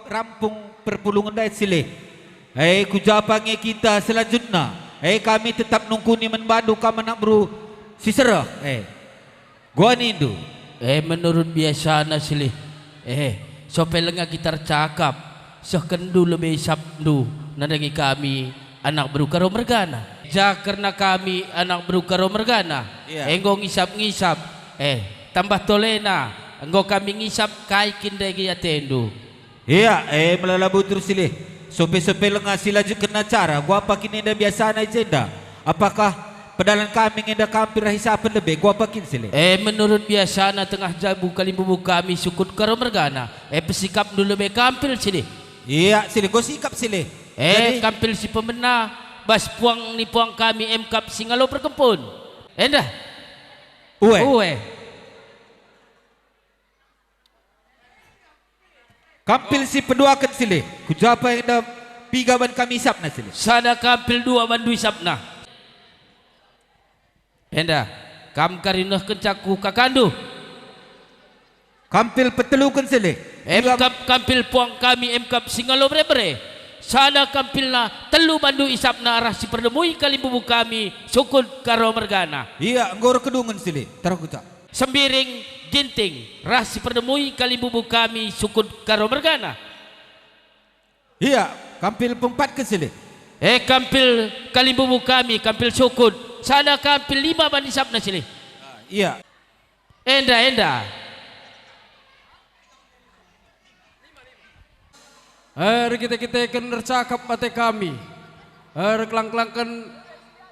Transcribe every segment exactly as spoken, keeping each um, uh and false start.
Rampung perpulungen ndai silih. Eh, ku ja pa nge kita selanjutna? Eh, kami tetap nungkuni man bandu kam anak beru si sereh. Eh, gua nindu. Eh, menurut biasana silih. Eh, sope lenga kita ercakap, sehkenndu lebe isapndu nandangi kami anak beru Karo mergana. Ja kerna kami anak beru Karo mergana, iya, enggo ngisap-ngisap. Eh, tambah tolena, enggo kami ngisap kai kin ndai atendu. Ia, e, melala butur silih. Sope-sope lenga si lanjutken acara, gua pa kin enda biasana i jenda? Apakah pedalan kami nge enda kampil rahi sapen lebe, gua pa kin silih? E, menurut biasana tengah jabu kalimbubu kami sukut Karo mergana, e, pesikapndu lebe kampil silih. Ia, silih, gua sikap silih. E, jadi kampil si pemena, bas puang ni puang kami emkap si ngalo perkempun. Enda. Ue. Ue. Kampil si peduaken silih, ku ja pa enda piga ban kami isapna silih? Sada kampil dua bandu isapna. Enda, kam kari nehkenca ku kakandu. Kampil peteluken silih. Emkap kampil puang kami emkap si ngalo bere-bere. Sada kampilna telu bandu isapna arah si perdemui kalimbubu kami sukut Karo mergana. Ia, enggo erkedungen silih, taruh kuta. Sembiring, Ginting, ras si perdemui kalimbubu kami sukut Karo mergana. Ia, kampil pempat ke silih. E, kampil kalimbubu kami, kampil sukut. Sada kampil lima ban isapna silih. Ia. Enda, enda. Erkite-kiteken ercakap ate kami, erkelang-kelangken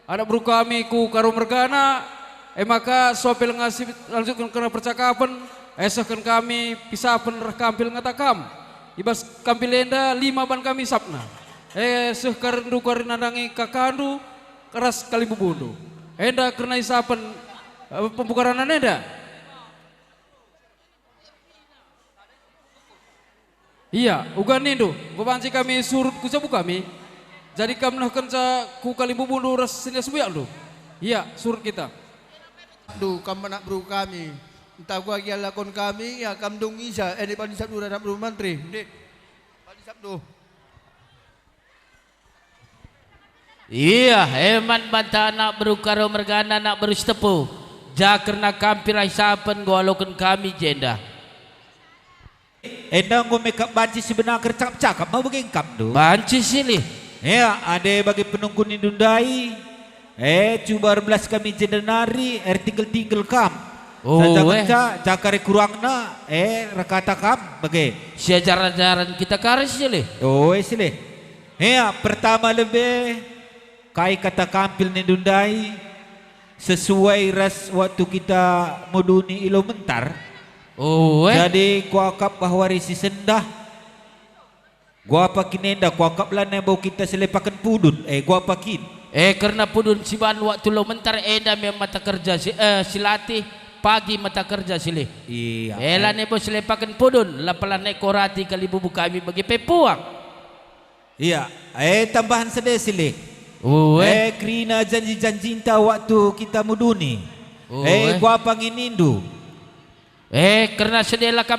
anak beru kami ku Karo mergana, e maka sope lenga si lanjutken kerna percakapen, esehken kami pisapen reh kampil ngata kam. I bas kampil enda lima ban kami isapna. E seh karindu kari nandangi kakandu ras kalimbubundu. Enda kerna isapen, e, pembukaran enda. Ia, uga nindu, enggo banci kami surut ku jabu kami. Jadi kam nehkenca ku kalimbubundu ras senina sembuyakndu. Ia, surut kita. Ndu, kam anak beru kami. Ntah kuga gia lakon kami, ia kam dung isa, enda banci isapndu anak beru mantri. Nde, banci isapndu. Ia, e man banta anak beru Karo mergana anak beru Sitepu, ja kerna kampil rahi sapen enggo aloken kami jenda. Enda enggo me kap banci si benaker cakap-cakap ma bage kam ndu? Banci silih. Ia, ade bage penungkun nindu ndai, e, cuba erbelas kami jenda nari, ertinggel-tinggel kam. Oh, saja eh. Ngenca, ja kari kurangna, e, erkata kam bage. Siajar-ajaren kita kari silih. Oh, e, silih. Ea, pertama lebe, kai kata kampil nindu ndai, sesuai ras waktu kita muduni i Lo Mentar. Oh, eh. Jadi, kuakap bahwa risi sendah, gua pa kin enda, kuakap lanai bo kita silepaken pudun, eh, gua pa kin. Eh, kerna pudun si ban waktu Lo Mentar enda me mata kerja si, eh, si latih, pagi mata kerja silih. Iya, eh, eh. Lanai bo silepaken pudun, la pelanai korati kalimbubung kami bage pe puang. Ia, e, tambahen sede silih. Ue. E, kerina janji-janjinta waktu kita muduni. Ue. E, kuapa nge nindu? E, kerna sede la kam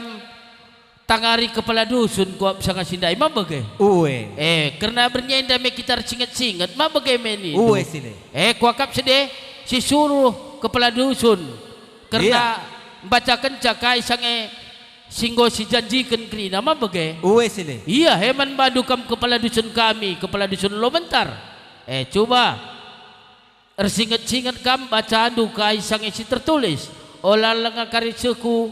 tangari kepala dusun kuap sanga si ndai, ma bage? Ue. E, kerna berngi enda me kita ersinget-singet, ma bage me nindu? Ue, silih. E, kuakap sede si suruh kepala dusun. Kerna mbacakenca kai sange si enggo sijanjiken kerina, ma bage? Ue, silih. Ia, heman bandu kam kepala dusun kami, kepala dusun Lo Mentar. E, cuba ersinget-singet kam bacandu kai sange si tertulis. Ola langa kari seh ku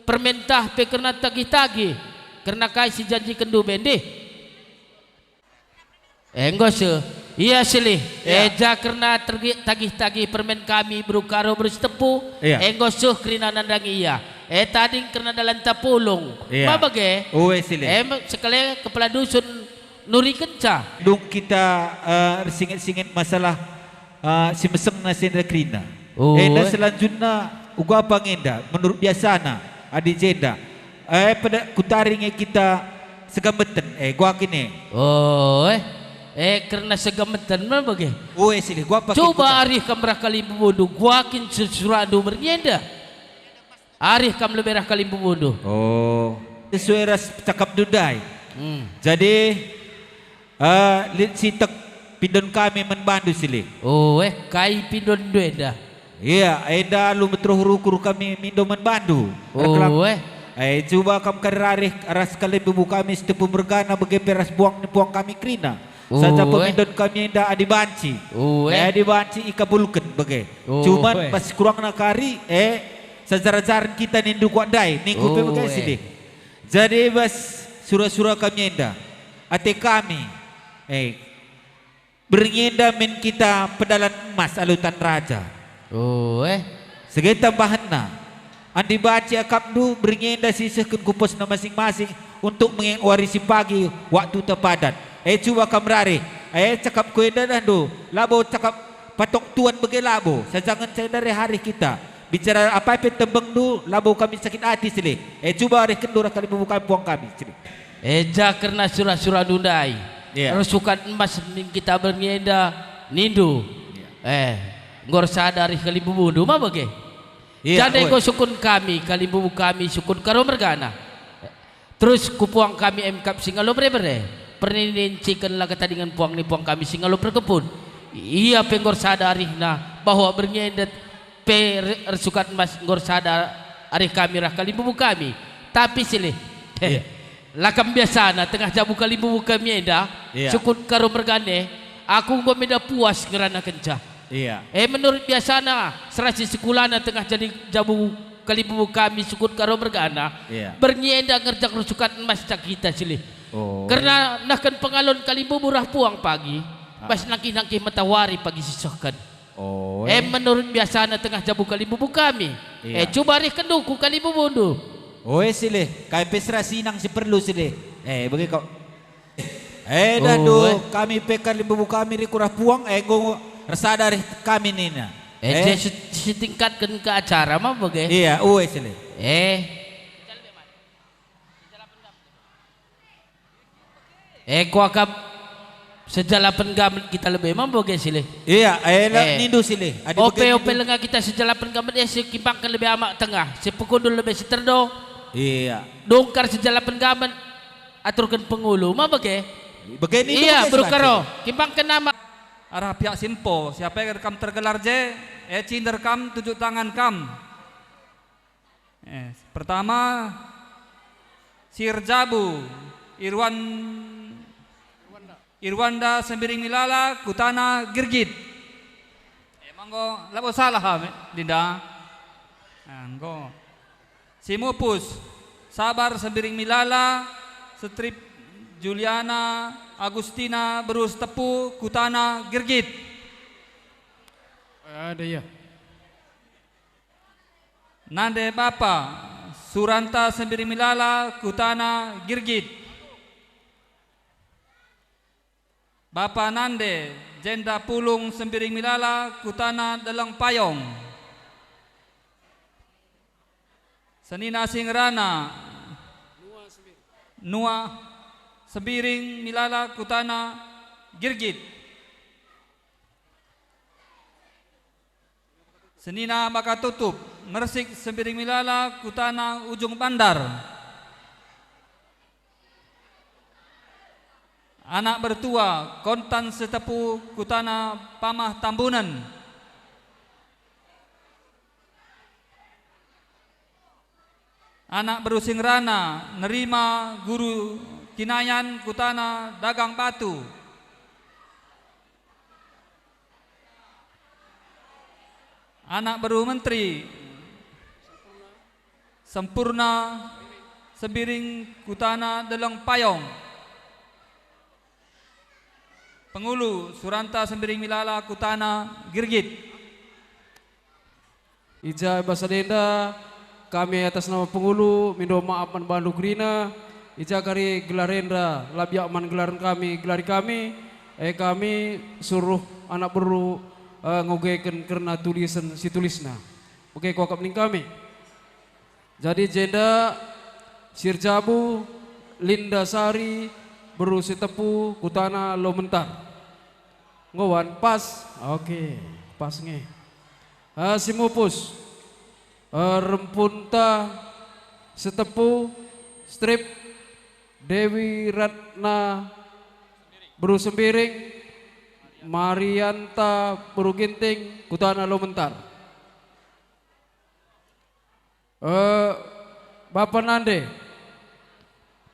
permen tah pe kerna tagih-tagih, kerna kai sijanjikenndu be ndeh. Enggo seh, ia silih, ia. E, ja kerna tergi-, tagih-tagih permen kami beru Karo beru Sitepu, Ia. Enggo seh kerina nandangi ia. E, tading kerna dalanta pulung. Ia. Ma bage? Ue, silih. E, me-, sekali kepala dusun nurikenca. Dung kita, eh, ersinget-singet masalah, eh, si mesengna si enda kerina. Ue. Enda selanjutna, uga apa ngenda, menurut biasana, adi jenda. Eh, peda kutari nge kita segameten, eh, gua kine. Oh, eh. Eh, kerna segameten ma bage? Ue, silih, gua pakai. Coba kuta- arih kam rah kalimbubundu, gua kin sesurakndu mernye enda. Arih kam lebe rah kalimbubundu. Oh, sesuai ras cakapndu ndai. Hmm. Jadi, eh, lit sitek pindon kami man bandu, Silih. Oh, eh, kai pindonndu enda? Iya, enda alu meteruk rukur kami mindo man bandu. Oh, eh. Eh, cuba kam kari rarih ras kalimbubu kami Sitepu mergana bage pe ras puang ni puang kami kerina. Saja pemindon kami enda adi banci. Eh, adi banci ikabulken bage. Cuman bas kurangna kari, eh, sajar-ajaren kita nindu kuak ndai, ningku pe bage, Silih. Jadi bas sura-sura kami enda, ate kami, eh, berngi enda min kita pedalan emas alu tan raja. Oh, eh. Segai tambahenna, andi banci akapndu berngi enda sisehken ku posna masing-masing untuk mengeng wari si pagi waktu tepadan. Eh, cuba kam rarih. Eh, cakapku enda dahndu, labo cakap patok tuan bage labo, saja ngenca enda reh arih kita. Bicara apai pe tembengndu, labo kami sakit ati, Silih. Eh, cuba rehkenndu rah kalimbubu kami puang kami, Silih. Eh, ja kerna sura-surandu ndai. Iya. Ersukat emas min kita berngi enda nindu. Iya. Eh, enggo ersada arih kalimbubundu, ma bage? Iya, jande enggo sukun kami, kalimbubu kami sukun Karo mergana. Terus ku puang kami emkap si ngalo bere-bere. Perninin ciken la ketadingen puang ni puang kami si ngalo perkepun. Ia pe enggo ersada arihna bahwa berngi enda pe re-, ersukat emas enggo ersada arih kami rah kalimbubu kami. Tapi, Silih, iya, la kam biasana tengah jabu kalimbubu kami enda, iya, sukun Karo mergana, aku enggo meda puas ngerana kenca. Iya. Eh, menurut biasana, serasi sekulana tengah jadi jabu kalimbubu kami sukun Karo mergana, iya, berngi enda ngerjak ersukat emas cak kita, Silih. Oh. Kerna nehken pengalon kalimbubu rah puang pagi, ah, bas nangkih-nangkih matawari pagi sisehken. Oh, eh, eh, menurut biasana tengah jabu kalimbubu kami. Iya. Eh, cuba rihkenndu ku kalimbubundu. Oh, eh, Silih, kai pe sera sinang si perlu, Silih. Eh, bage kok. Eh, oh, dahndu, eh, kami pe kalimbubu kami reh ku rah puang, eh, enggo ersada reh kami nina. Eh, eh, je si-, sitingkatken ke acara, ma bage? Iya, ue, Silih. Eh. Eh, kuakap sejalapen gamet kita lebe, ma bage, Silih? Iya, eh, la, eh, nindu, Silih. Adi bage ope-ope nindu. Lenga kita sejalapen gamet, eh, si kimpangken lebe amak tengah, si pekundul lebe si terdo. Iya. Dungkar sejalapen gamet, aturken pengulu, ma bage? Bage nindu. Iya, bage, Beru Karo, Silih. Kimpangken amak. Arah pihak si empo, siapa kam tergelar je, eh, cinder kam, tunjuk tangan kam. Eh, pertama, Sir Jabu, Irwan-, Irwanda Sembiring Milala, Kutana Girgit. Eh, manggo labo salah, ah, Dinda. Ah, enggo. Simupus, Sabar Sembiring Milala, Setrip Juliana Agustina Berus Tepu, Kutana Girgit. Ada, ya. Nande bapa, Suranta Sembiring Milala, Kutana Girgit. Bapa nande, Jenda Pulung Sembiring Milala, Kutana Deleng Payong. Senina si ngerana, Nua Sembiring Milala, Kutana Girgit. Senina maka tutup, Mersik Sembiring Milala, Kutana Ujung Bandar. Anak bertua, Kontan Sitepu, Kutana Pamah Tambunen. Anak beru si ngerana, Nerima Guru Kinayan, Kutana Dagang Batu. Anak beru menteri, Sempurna Sembiring, Kutana Deleng Payong. Pengulu, Suranta Sembiring Milala, Kutana Girgit. I ja bas sada enda, kami atas nama pengulu mindo maaf man bandu kerina, i ja kari gelar enda la biak man gelaren kami, gelari kami, eh, kami suruh anak beru, eh, ngogeken kerna tulisen si tulisna. Bage kuakap ning kami. Jadi jenda Sirjabu, Linda Sari, Beru Sitepu, Kutana Lomentar. Ngowan, pas? Oke, pas nge. Ah, Simupus, eh, Rempunta Sitepu, Strip, Dewi Ratna beru Sembiring, Marianta beru Ginting, kutana Lomentar. Eh, Bapa Nande,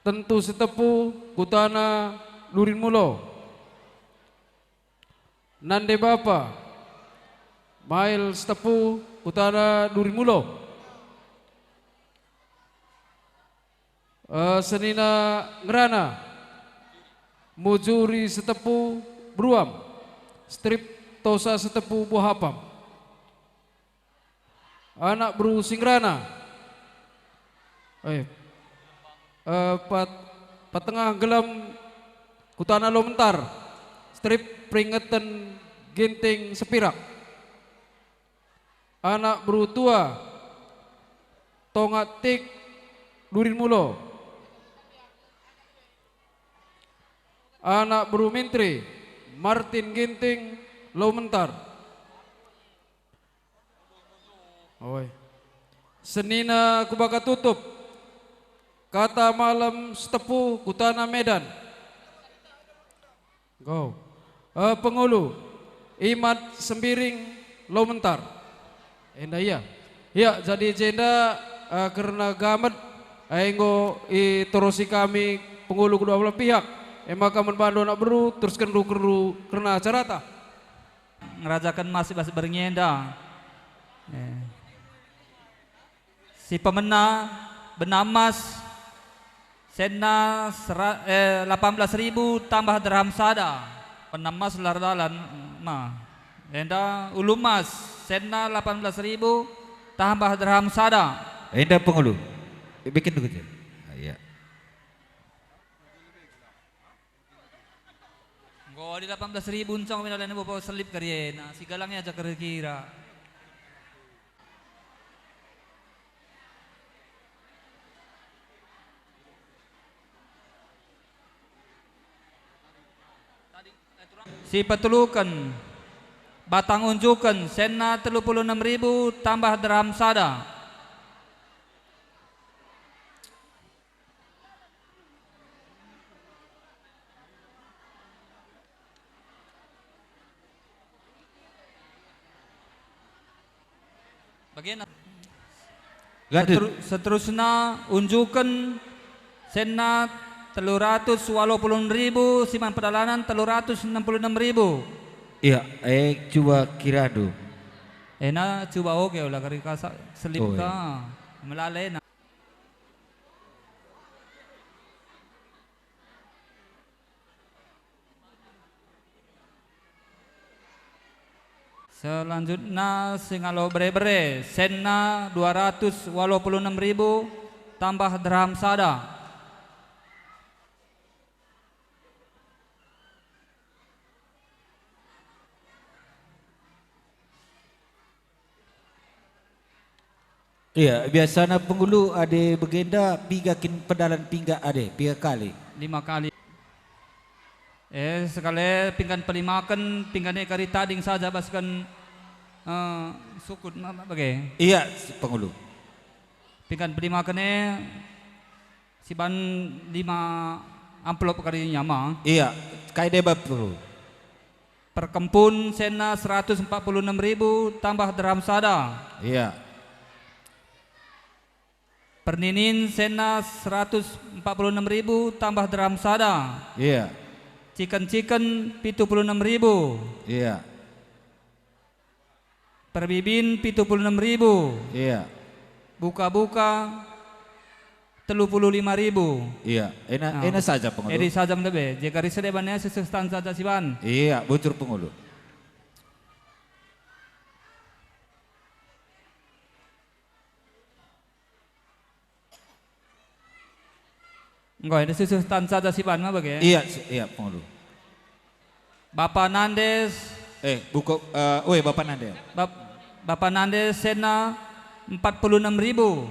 Tentu Sitepu, kutana Durinmulo. Nande Bapa, Mail Sitepu, kutana Durinmulo. Eh, senina ngerana, Mujuri Sitepu, Beruam, Strip Tosa Sitepu, Buah Apam. Anak beru si ngerana. Eh, eh, pat-, patengah gelem kutana Lomentar. Strip peringeten Ginting Sepirak. Anak beru tua, Tonga Tik, Durinmulo. Anak beru Mintri, Martin Ginting, Lomentar. Oi. Senina kubaka tutup. Kata Malem Sitepu, kutana Medan. Go. Eh, pengulu, Imat Sembiring, Lomentar. Enda ia. Ya, jadi jenda, eh, kerna gamet, eh, enggo itorosi kami pengulu kedua belah pihak. E maka man bandu anak beru, terusken kerndu kerna acarata. Ngerajaken emas i bas berngi enda. Eh. Si pemena bena emas, senna sera-, eh, lapan belas ribu tambah dirham sada. Pena emas la erdalan, ma. Enda ulu emas, senna lapan belas ribu tambah dirham sada. Enda pengulu. Bikin dulu je. Ah, iya. Enggo adi lapan belas ribu encong mina lena bopo selip kari ena, si galangnya aja kira-kira. Si peteluken, batang unjuken, senna telu puluh enem ribu tambah dirham sada. Bagena. Lanjut. Seteru-, seterusna unjuken senna telu ratus waluh puluh ribu, si man pedalanen telu ratus enam puluh enem ribu. Iya, eh, cuba kirandu. Ena cuba oge ola kari kasak selip. Oh, iya. Ka. Melalena. Selanjutna si ngalo bere-bere, senna dua ratus waluh puluh enem ribu tambah dirham sada. Iya, biasana pengulu adi bagenda piga kin pendalan pingga adi, piga kali? Lima kali. Eh, sekali pinggan pelimaken, pinggan e kari tading saja basken, eh, sukut ma-, ma-, bage. Iya, pengulu. Pinggan pelimaken e siban lima amplop kari nyama. Iya, kai deba pengulu. Perkempun senna seratus empat puluh enem ribu tambah dirham sada. Iya. Perninin senna seratus empat puluh enem ribu tambah dirham sada. Iya. Ciken-ciken pitu puluh enem ribu. Iya. Perbibin pitu puluh enem ribu. Iya. Buka-buka telu puluh lima ribu. Iya, ena, ah, ena saja pengulu. Eri saja mende be, jekari sedebannya sesestan saja siban. Iya, bujur pengulu. Enggo, enda sesestan saja siban ma bage? Iya, si-, iya, pengulu. Bapa Nandes. Eh, buku, eh, ue, Bapa Nande. Bap-, Bapa Nandes senna empat puluh enam ribu.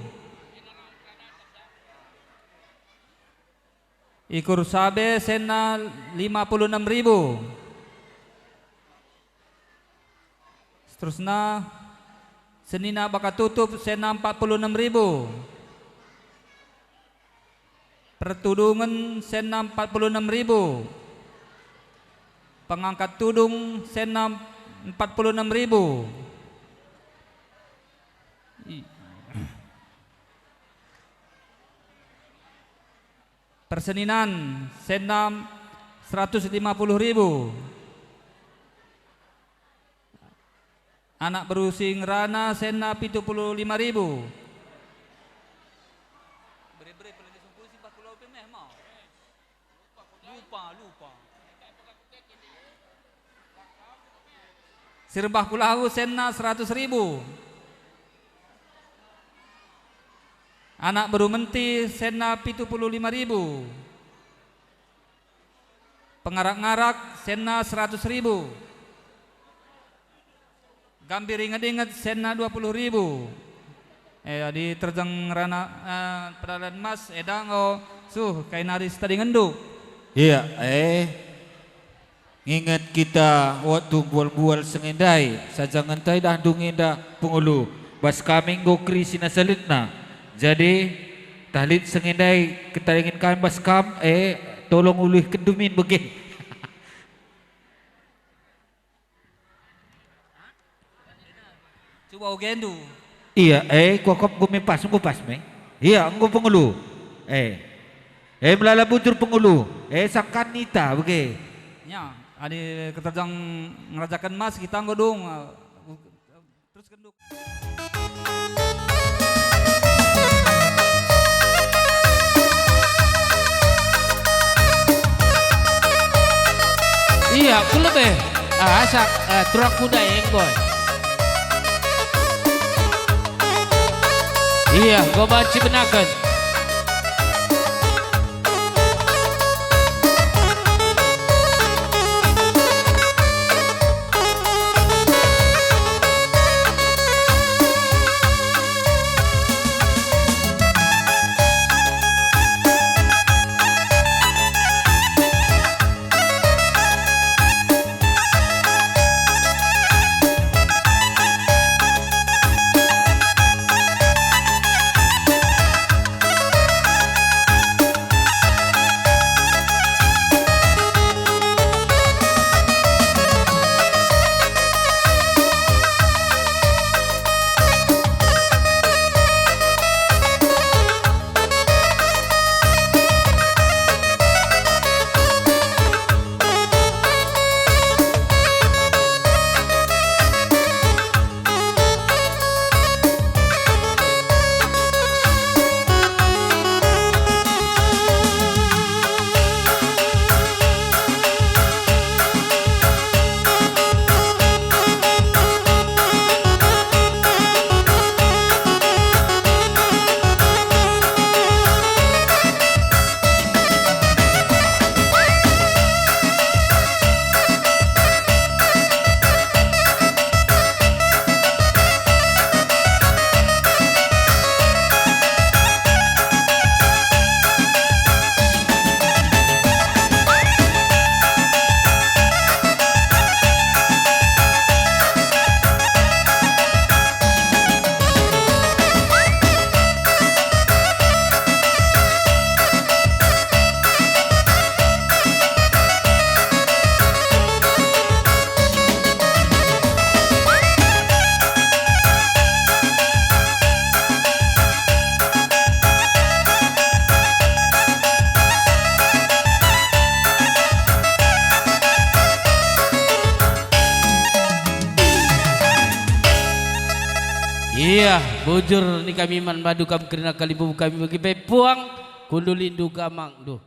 Ikur Sabe senna lima puluh enam ribu. Seterusna, senina baka tutup senna empat puluh enam ribu. Pertudungen senna empat puluh enam ribu. Pengangkat tudung senna empat puluh enam ribu. I- Perseninan senna seratus lima puluh ribu. Anak beru si ngerana senna pitu puluh lima ribu. Si rembah ku lau senna seratus ribu. Anak beru menti senna pitu puluh lima ribu. Pengarak-ngarak senna seratus ribu. Gambir inget-inget senna dua puluh ribu. Eh, adi terjeng ngerana, eh, pedalan emas, eda enggo suh kai nari setadingenndu. Iya, eh. Nginget kita waktu mbual-mbual sengendai, saja ngentai dah ndung enda pengulu. Bas kami enggo keri si nasa letna. Jadi, tah lit sengendai ketadingen kami bas kam, eh, tolong ulihken dumin bage. Cuba ugendu. Iya, eh, kuakap enggo me pas, enggo pas me. Iya, enggo pengulu. Eh. Eh, melala bujur pengulu. Eh, sangkan nita, bage. Ya, adi keterjang ngerajaken emas kita enggo dung. Terus genduk. Iya, ku lebe. Ah, asak, ah, turang kuda enggo. Iya, enggo banci benaken. Iya, bujur ni kami man bandu kam kerina kalimbubu kami bagi pe puang, kundulindu gamangndu.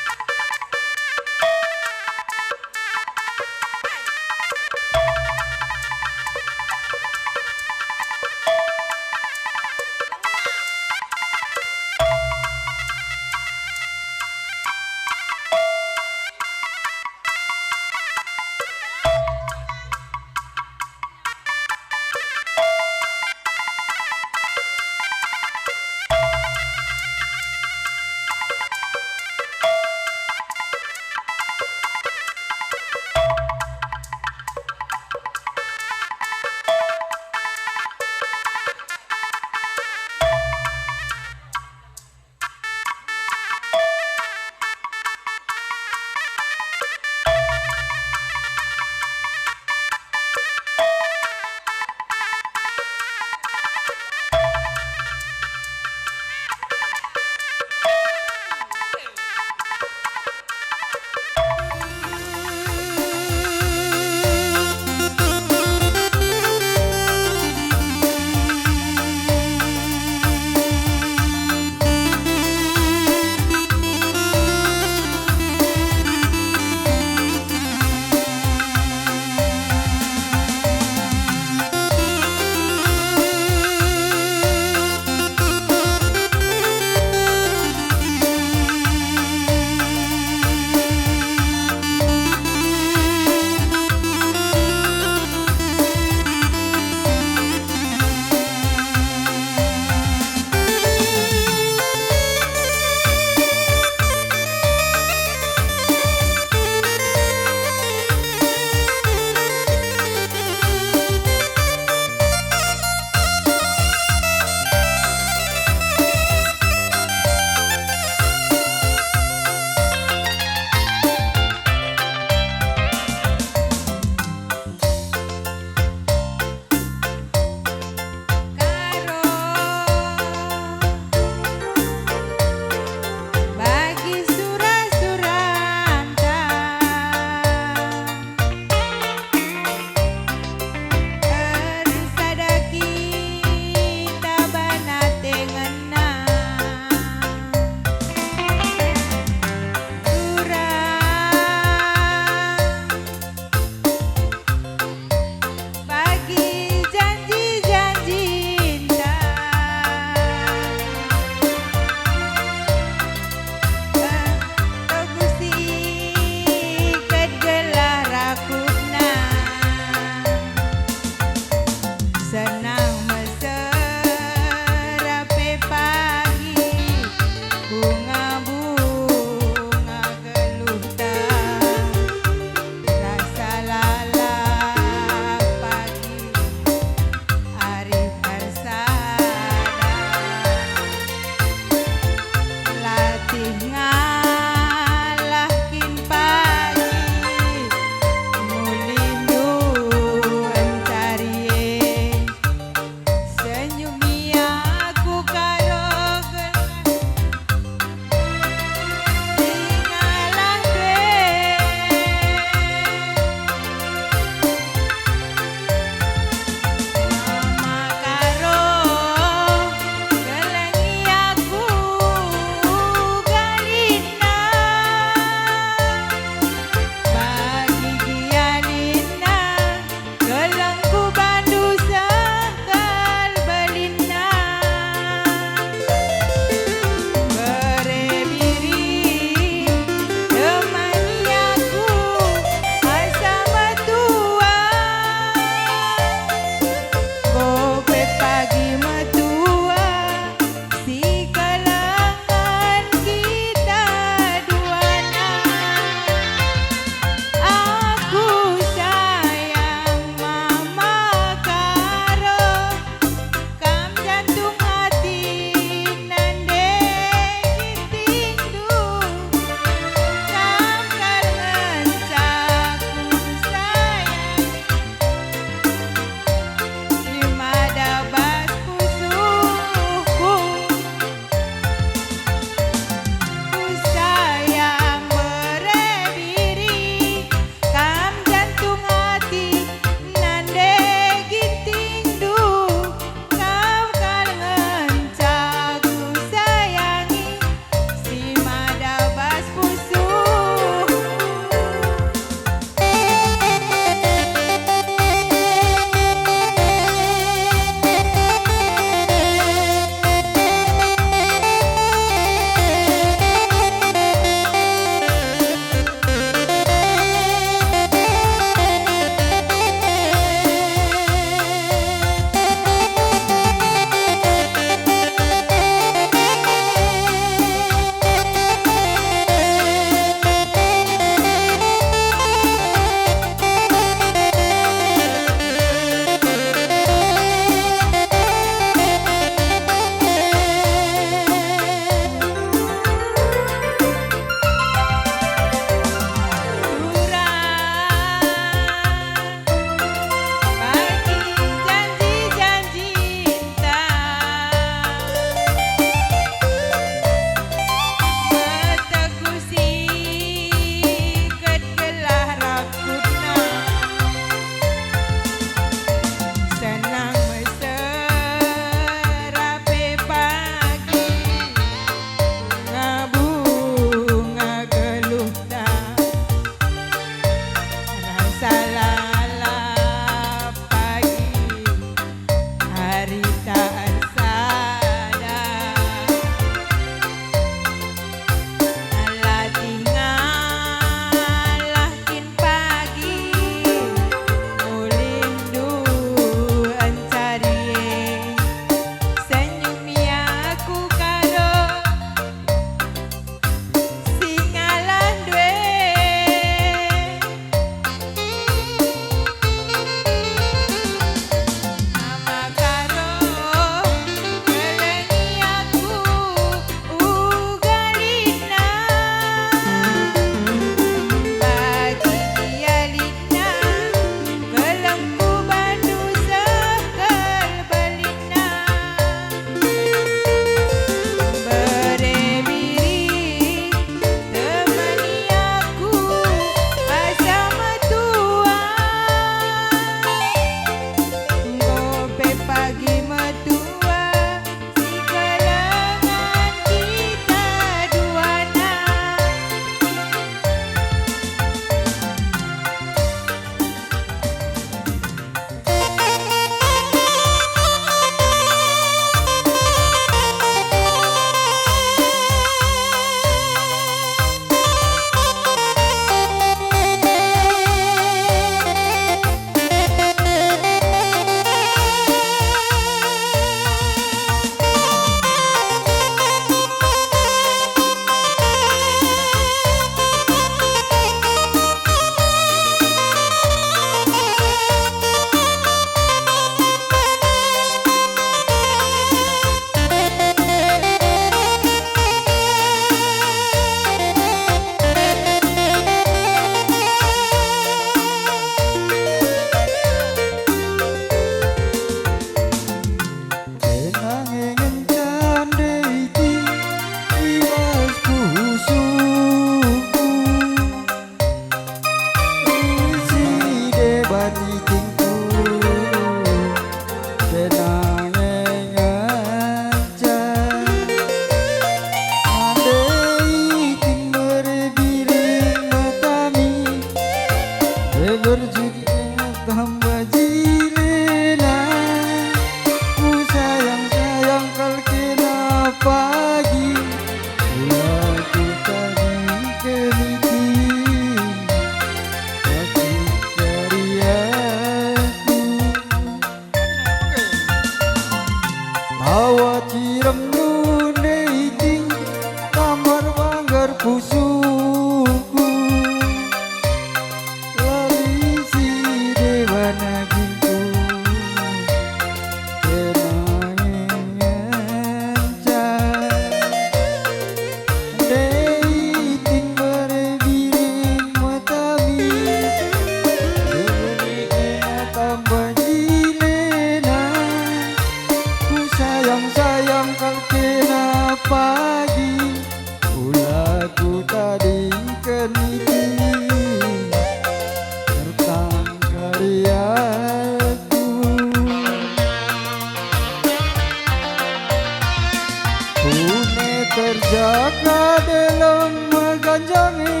Erjaka delem meganjangi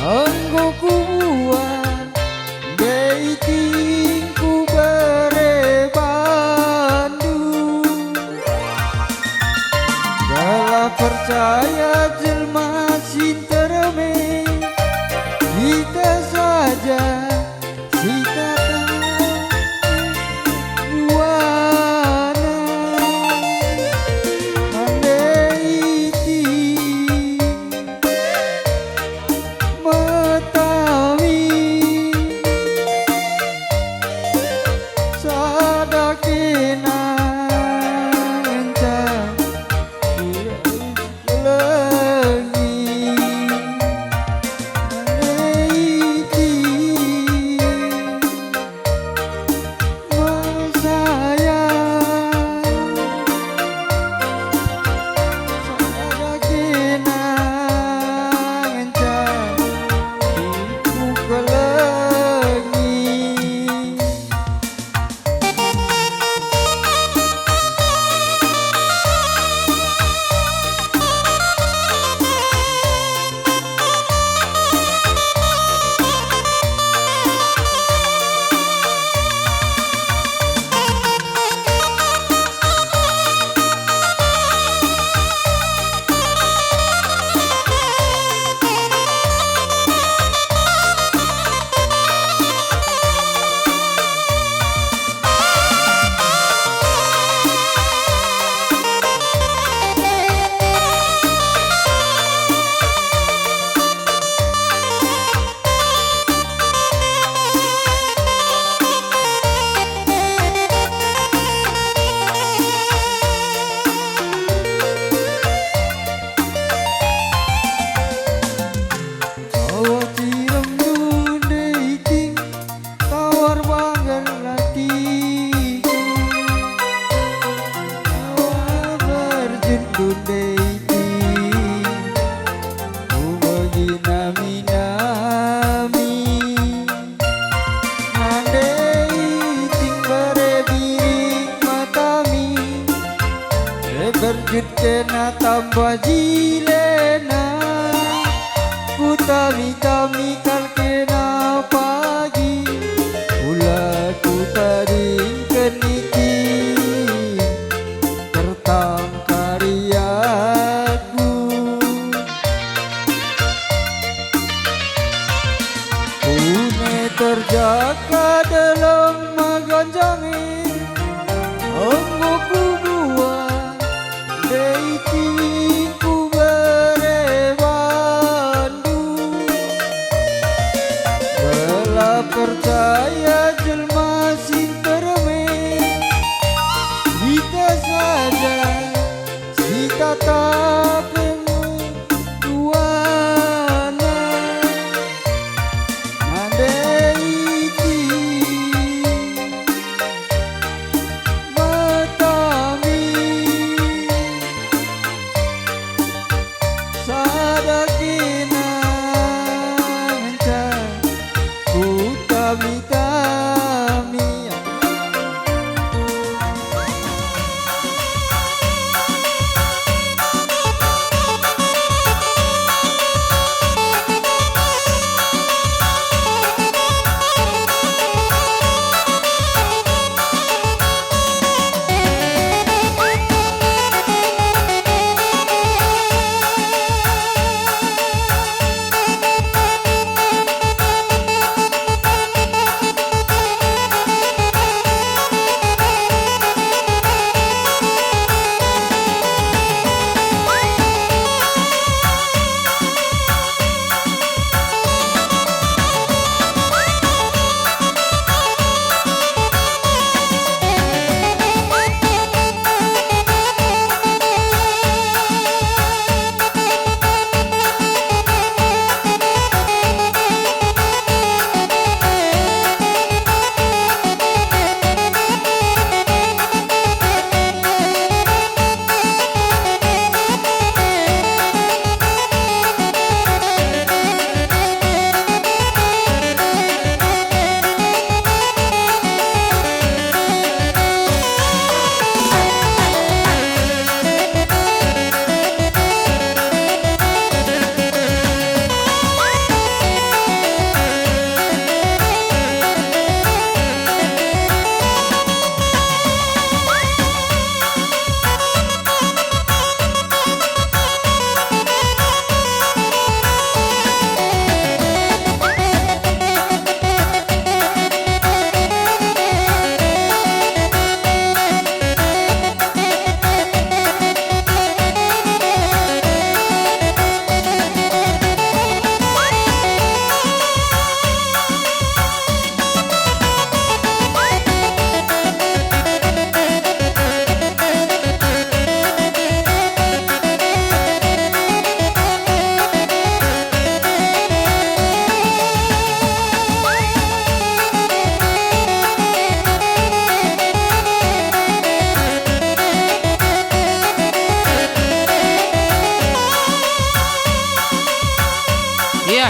enggo kubuat, ndai tingku bere bandu. Gelah percaya jelma si nterem e, kita saja si tata juana. Ande iti metawi sada kena ngenca. Kelengi iti mesaya sada kena ngenca ku kelengi. Awa tiremndu ndai king, tawar banggal atiku. Awa berjendun ndai king, ku bagi nami-nami. Nande iting bere biring matami, e berjut kena tambah jilena. Kutami-tami kal kena pagi, ula kutadingken iting tertangkari aku. Une terjaka delem meganjangi, enggo kubuat, ndai tingku bere bandu. Gelah percaya jelma si nterem e, kita saja si tatap duana. Nande iti matami sada kena ngenca kutami-tami.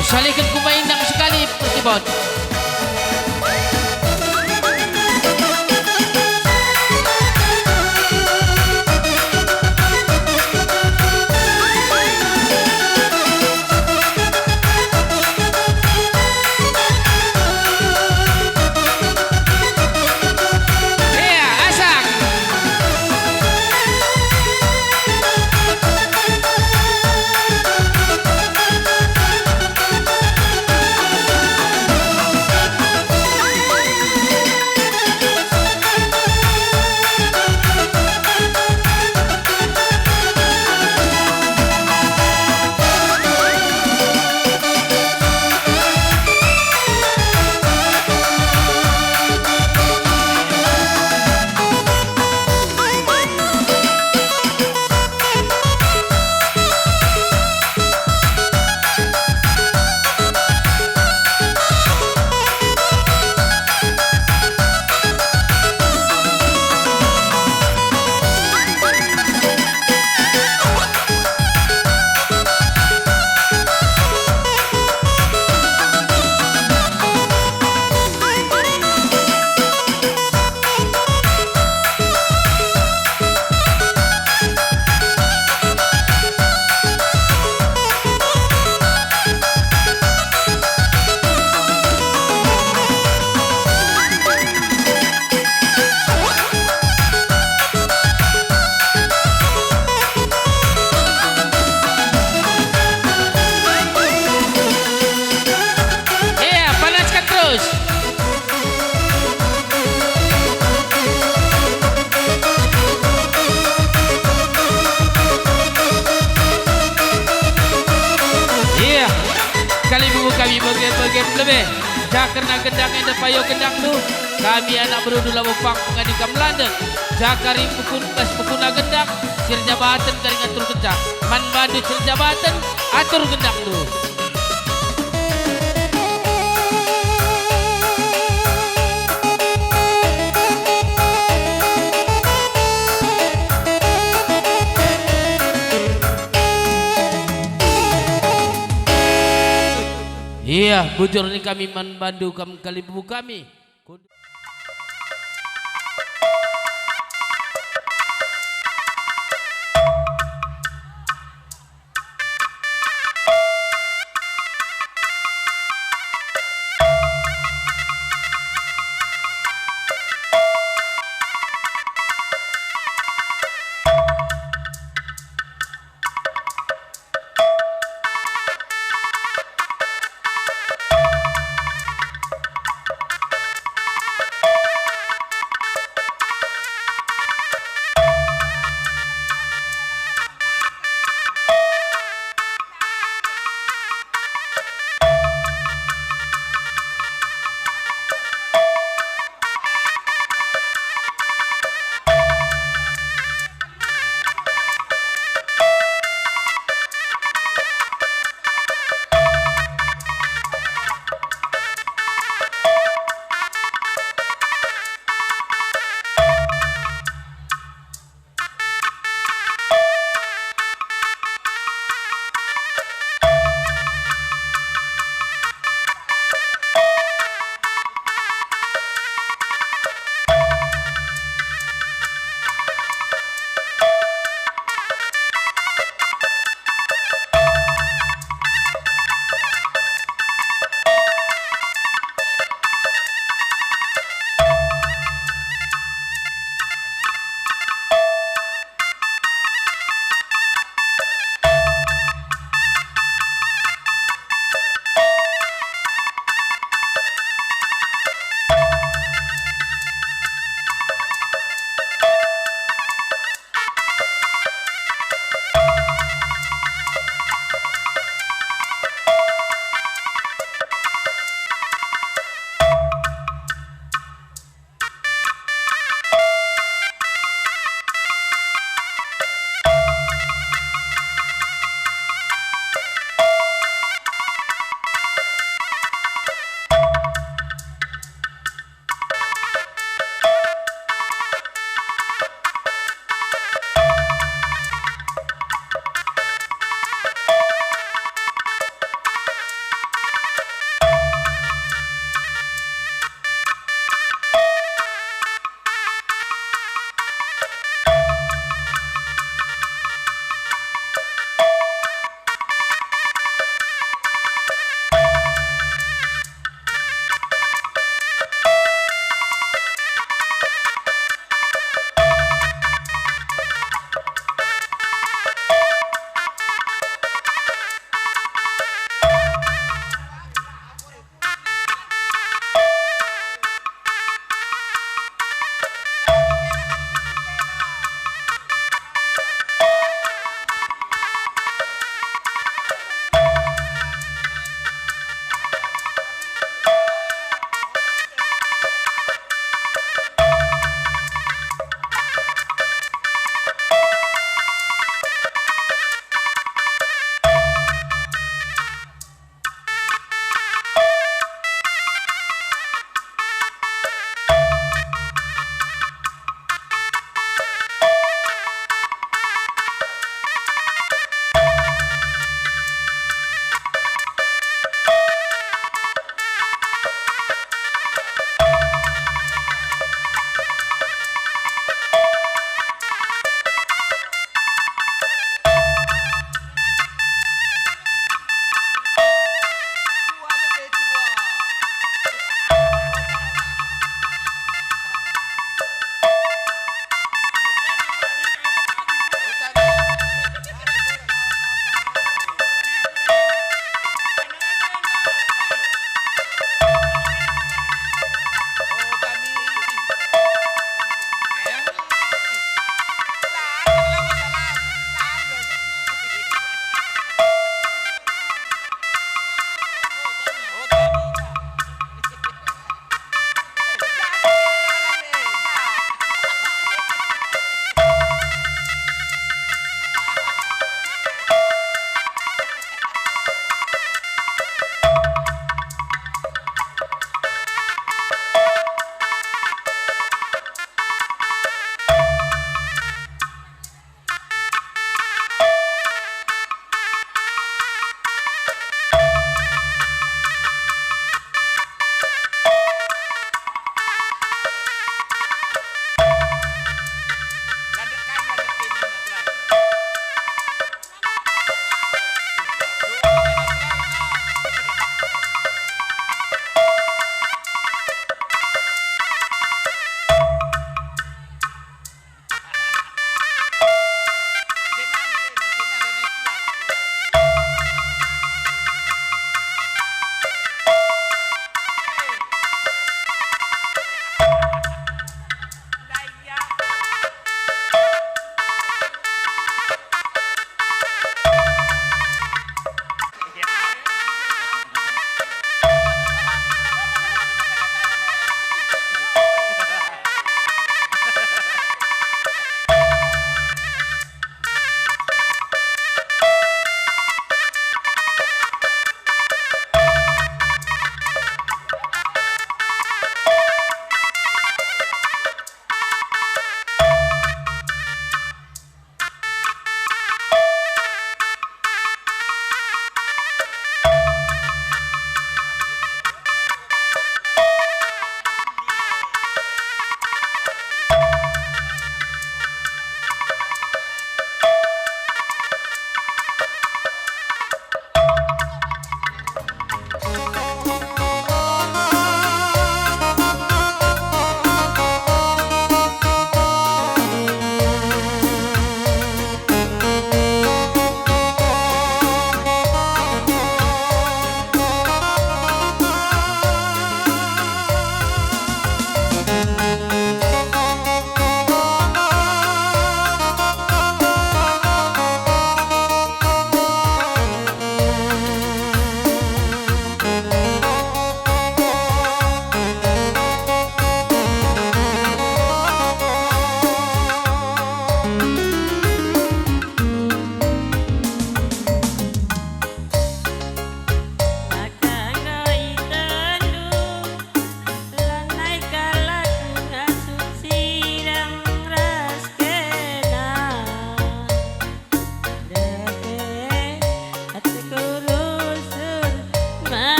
Salihken ku Indang sekali, Perkibot. Ea, asak. Iya, panaskan terus. Iya, kalimbubu kami bage-bage lebe. Janah kerna gendang enda payo gendangndu, kami anak beru Dula Bupang pengadi kam landek. Janah kari pekun bas pekuna gendang, si erjabaten kari ngatur gendang. Man bandu si erjabaten, atur gendangndu. Iya, bujur ning kami man bandu kam kalimbubu kami.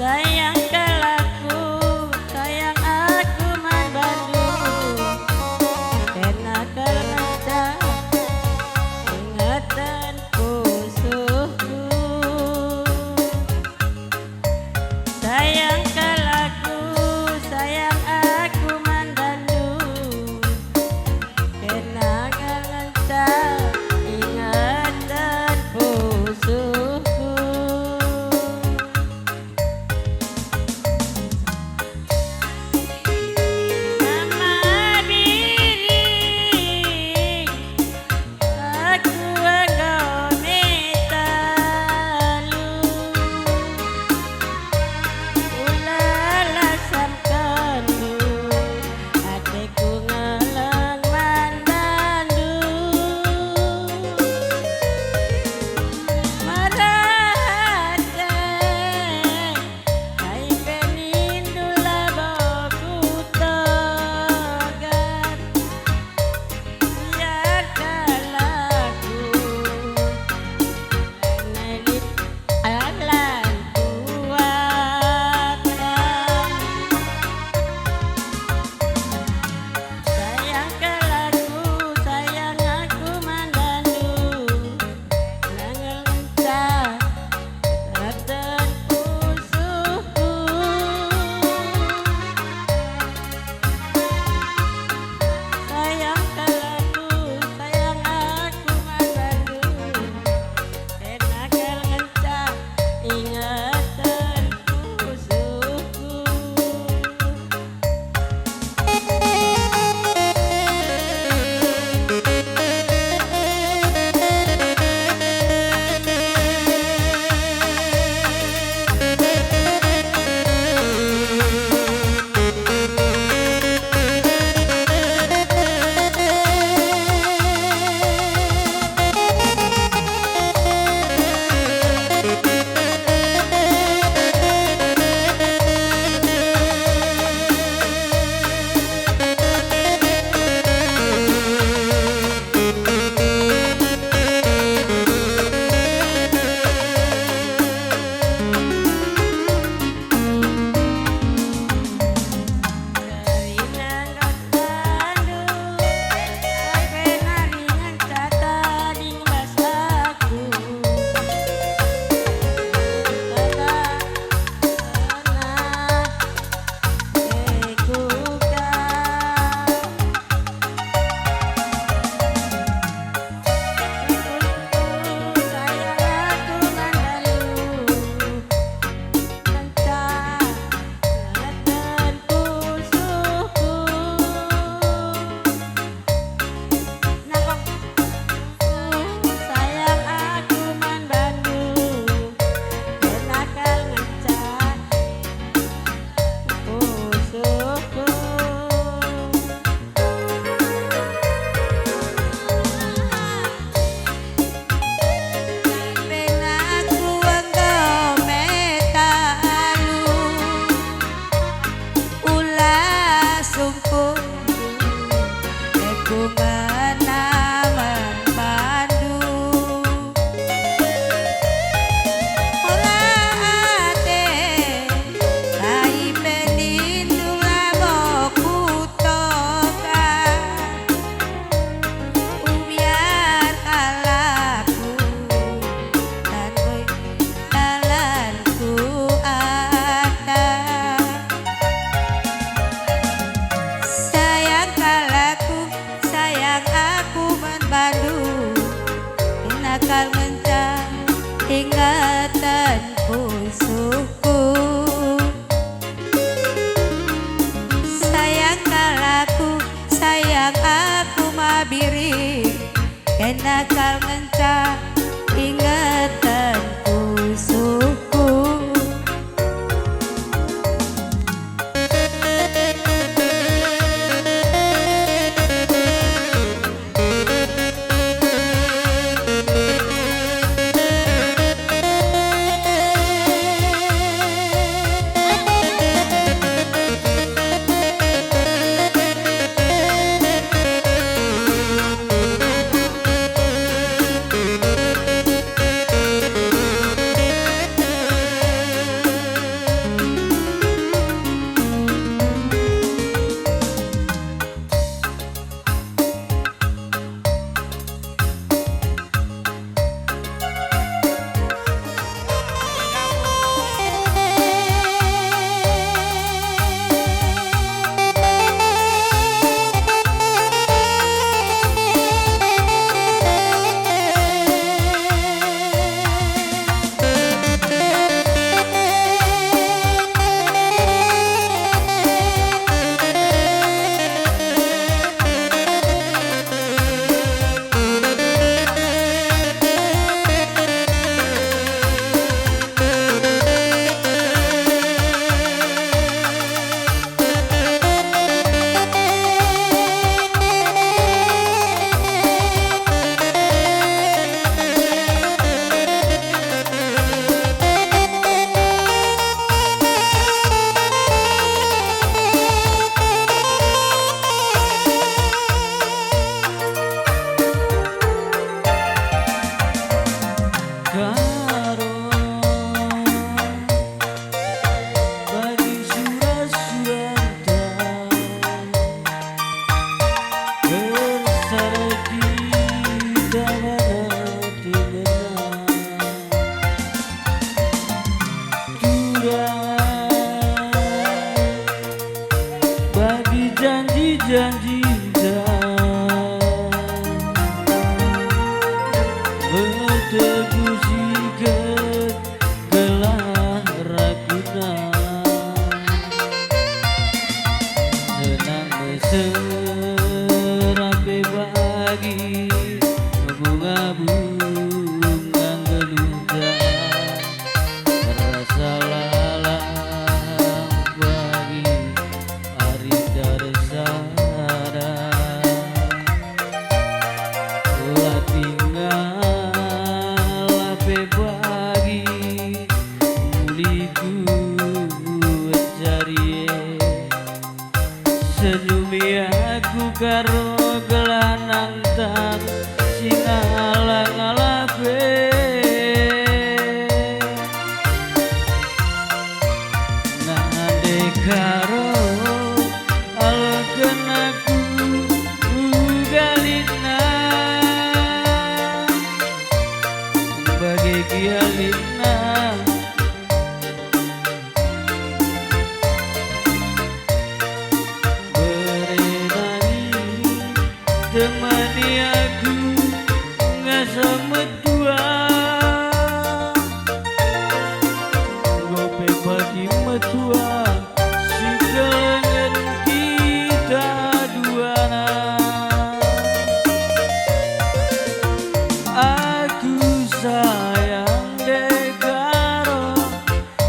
Sayang kal aku, sayang aku man bandu, kena kal ngenca ingeten pusuhku. Sayang kal aku, sayang aku man bandu, kena kal ngenca ingeten pusuhku.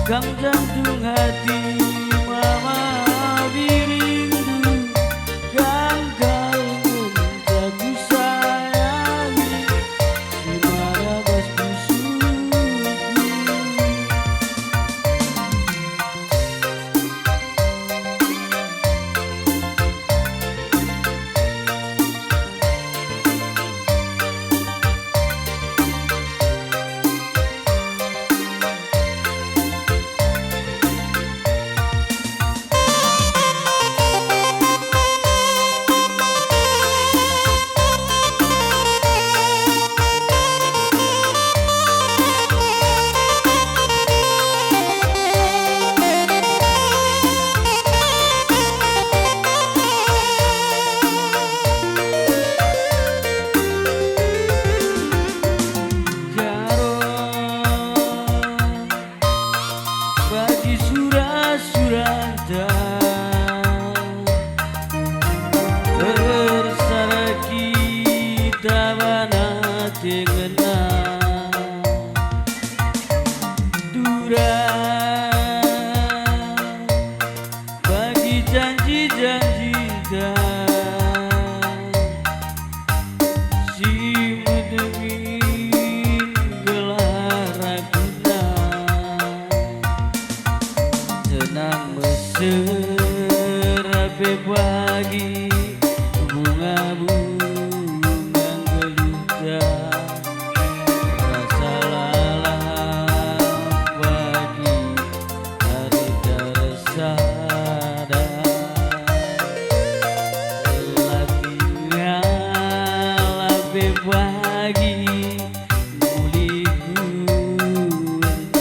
Kam jantung hati mama dirindu, kam kal ngenca kusayangi, si mada bas pusuhku. Jaro bagi sura-suranta, ersada kita bana tengenan. Dura bagi janji-janjita, si medemin gelah raguna. Senang mesera pe bagi bunga-bunga nggeluhta. Rasa lalap bagi ari ersada. Laki ngala pe bagi muliku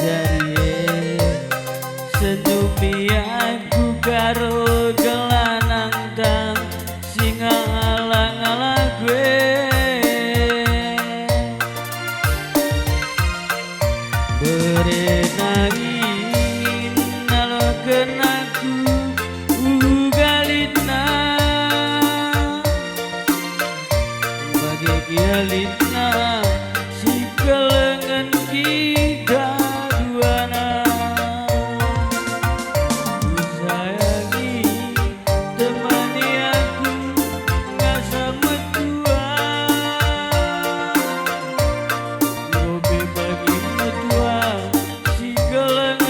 jari e. Setumi aku karo gelah nangtang si ngala-ngala kue. Bere nari naloken aku uga litna, bage gia litna si kelengen kita duana. Kusayangi, temani aku ngasa metua. Enggo pe bagi metua si keleng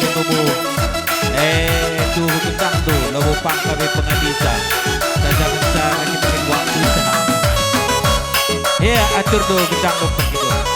Tubuh. Eh, tubuh gendang tu, labo pangka be pengadisa. Saja ngenca kita kin waktu sana. Ya, atur tu gendang dokter gitu.